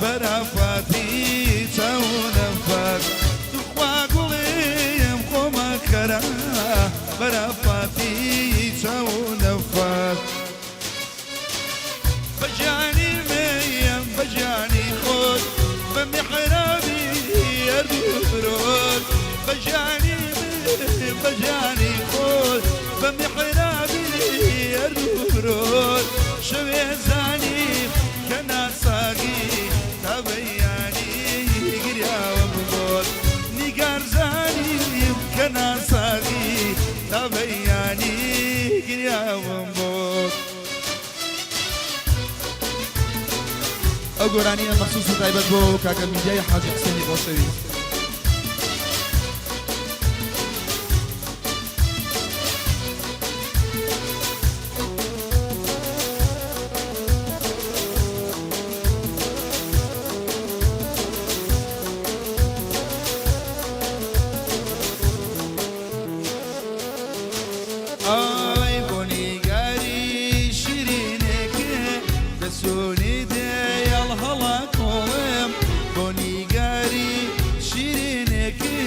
بەرافاتی چاو نەفاس توخوا گوڵێم خۆمە خەرا بەرافاتی چاو نەفاس بەگیانی مێیەم بەگیانی خۆت بە میحرابی هەردوو برۆت بەگیانی مێیەم بەگیانی خۆت بە میحرابی هەردوو برۆت شەوێ زانیم کە ناساغی تا بەیانی گریاوم بۆت نیگار زانیم کە ناساغی تا بەیانی گریاوم بۆت. ئەو گۆرانیە مەخسوس و تایبەت بۆ کاکە میدیای حاجی حسێنی خۆشەویست. ئای بۆ نیگاری شیرینێکێ دەسوونی دێیەڵ هەڵە کۆڵم بۆ نیگاری شیرینێکێ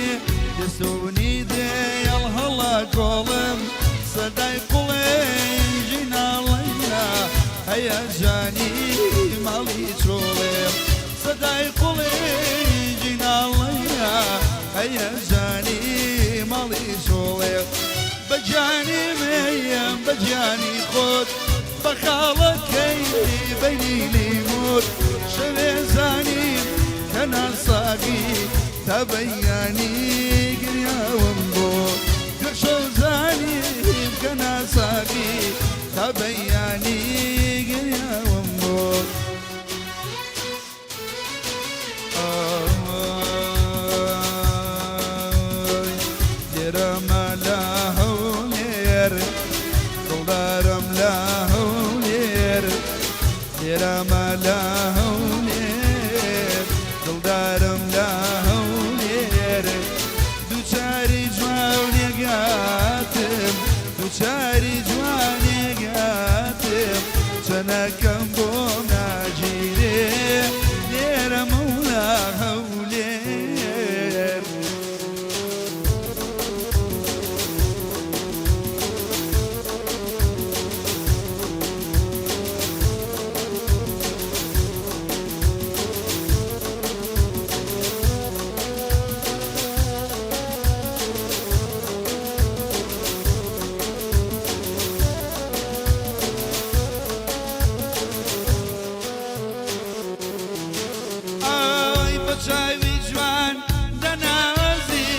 دەسوونی دێیەڵ هەڵە کۆڵم سەدای قوڵێنجی ناڵەیە هەیە جانی ماڵی چۆڵێم سەدای قوڵێنجی ناڵەیە هەیە جانی ماڵی چۆڵێ بە گیانی مێیەم بە گیانی خۆت بە خاڵەکەی بەینی لیمۆت شەوێ زانیم کە ناساغی تا بەیانی گریاوم بۆ دوێ شەو زانیم کە ناساغی تا بەیانی گریاوم بۆ. ئای لێرەمە لە هەولێر دڵدارم لە هەولێر لێرەمە لە هەولێر دڵدارم لە هەولێر دووچاری جوانێگاتم دووچاری جوانێگاتم چەنەکەم بۆم ناگیرێ لێرە مەولا هەولێر. ئای بە چاوی جوان دەنازی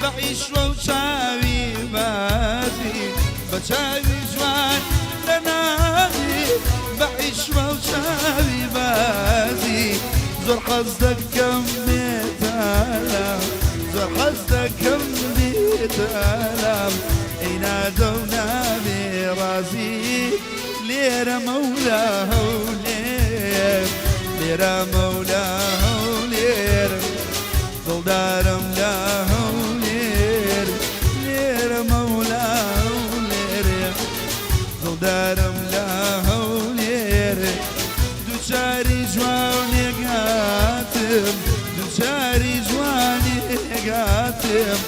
بە عیشوە و چاوی بازی بە چاوی جوان دەنازی بە عیشوە و چاوی بازی زۆر حەز دەکەم بێتالام زۆر حەز دەکەم بێتالام ئەی نادە و نابێ ڕازی لێرە مەولا هەولێر لێرە مەولا هەولێر دڵدارم لە هەولێر لێرە مەولا هەولێر دڵدارم لە هەولێر دووچاری جوانێک هاتم دووچاری جوانێک هاتم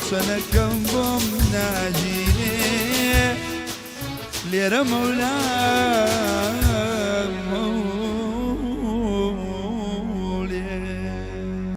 چەنەکەم بۆم ناگیرێ لێرە مەولا.